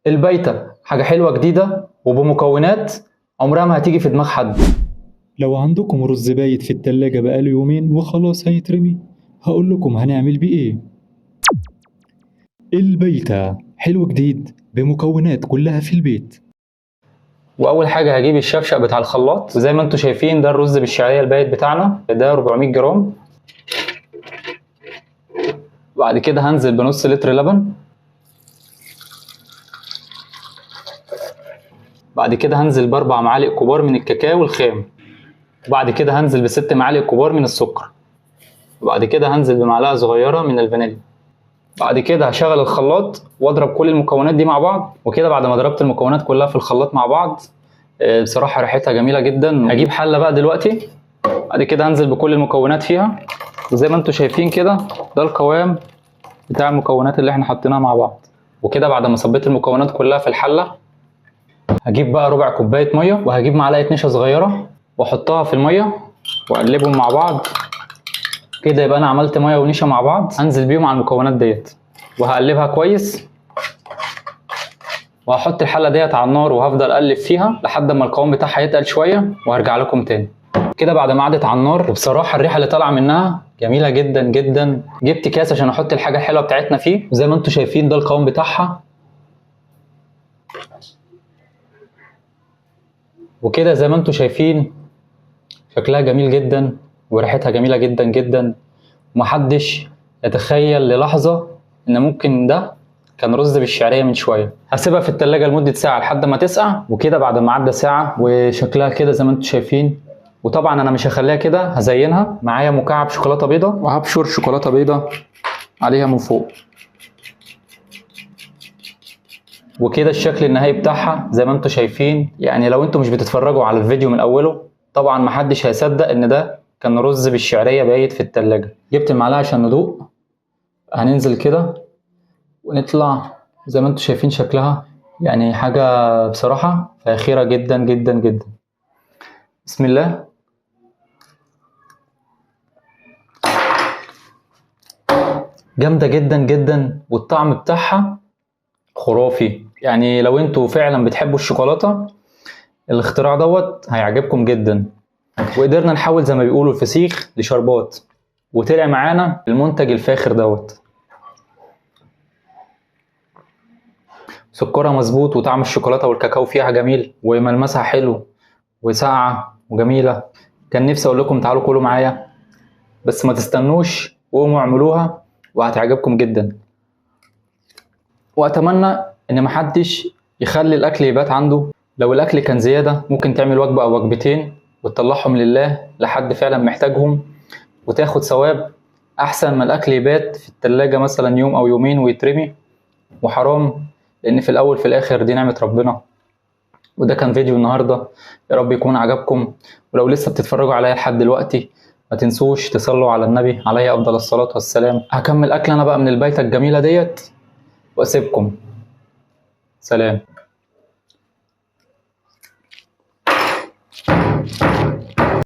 البيتة حاجة حلوة جديدة وبمكونات عمرها ما هتيجي في دماغ حد. لو عندكم رز بايت في التلاجة بقاله يومين وخلاص هيترمي، هقول لكم هنعمل بيه ايه. البيتة حلو جديد بمكونات كلها في البيت. واول حاجة هجيب الشفشق بتاع الخلاط، وزي ما انتم شايفين ده الرز بالشعريه البايت بتاعنا، ده 400 جرام. بعد كده هنزل بنص لتر لبن. بعد كده هنزل ب4 معالق كبار من الكاكاو الخام. وبعد كده هنزل ب6 معالق كبار من السكر. وبعد كده هنزل بمعلقه صغيرة من الفانيليا. بعد كده هشغل الخلاط واضرب كل المكونات دي مع بعض. وكده بعد ما ضربت المكونات كلها في الخلاط مع بعض، بصراحة ريحتها جميلة جدا. هجيب حله بقى دلوقتي، بعد كده هنزل بكل المكونات فيها. وزي ما انتم شايفين كده ده القوام بتاع المكونات اللي احنا حطيناها مع بعض. وكده بعد ما صبيت المكونات كلها في الحلة، هجيب بقى ربع كوباية مية، وهجيب معلقه نشا صغيرة واحطها في المية واقلبهم مع بعض. كده يبقى انا عملت مية ونشا مع بعض. هنزل بيهم على المكونات ديت وهقلبها كويس، وهحط الحلة ديت على النار وهفضل اقلب فيها لحد ما القوام بتاعها يتقل شوية، وهرجع لكم تاني. كده بعد ما قعدت على النار، وبصراحة الريحة اللي طالعه منها جميلة جدا جدا. جبت كاس عشان احط الحاجة الحلوة بتاعتنا فيه، وزي ما انتم شايفين ده القوام بتاعها. وكده زي ما انتم شايفين شكلها جميل جدا وريحتها جميلة جدا جدا، ومحدش يتخيل للحظة ان ممكن ده كان رز بالشعريه من شوية. هسيبها في التلاجة لمدة ساعة لحد ما تسقع. وكده بعد ما عدى ساعة وشكلها كده زي ما انتم شايفين. وطبعا انا مش هخليها كده، هزينها. معايا مكعب شوكولاتة بيضة، وهبشر شوكولاتة بيضة عليها من فوق. وكده الشكل النهائي بتاعها زي ما انتم شايفين. يعني لو انتم مش بتتفرجوا على الفيديو من اوله طبعا محدش هيصدق ان ده كان رز بالشعريه بايت في التلاجة. جبت المعلقة عشان ندوق. هننزل كده ونطلع زي ما انتم شايفين شكلها، يعني حاجة بصراحة فاخره جدا جدا جدا. بسم الله. جامدة جدا جدا، والطعم بتاعها خرافي. يعني لو انتوا فعلا بتحبوا الشوكولاتة الاختراع دوت هيعجبكم جدا. وقدرنا نحول زي ما بيقولوا الفسيخ لشربات، وطلع معانا المنتج الفاخر دوت. سكرها مظبوط، وطعم الشوكولاتة والكاكاو فيها جميل، وملمسها حلو وساقعه وجميلة. كان نفسي اقول لكم تعالوا كلوا معايا، بس ما تستنوش وقوموا اعملوها وهتعجبكم جدا. واتمنى ان محدش يخلي الاكل يبات عنده. لو الاكل كان زيادة ممكن تعمل وجبة او وجبتين وتطلعهم لله لحد فعلا محتاجهم، وتاخد ثواب، احسن ما الاكل يبات في التلاجة مثلا يوم او يومين ويترمي وحرام، لان في الاول في الاخر دي نعمه ربنا. وده كان فيديو النهارده، يا رب يكون عجبكم. ولو لسه بتتفرجوا عليا لحد دلوقتي ما تنسوش تصلوا على النبي عليه افضل الصلاة والسلام. هكمل اكل انا بقى من البيته الجميلة ديت واسيبكم. سلام.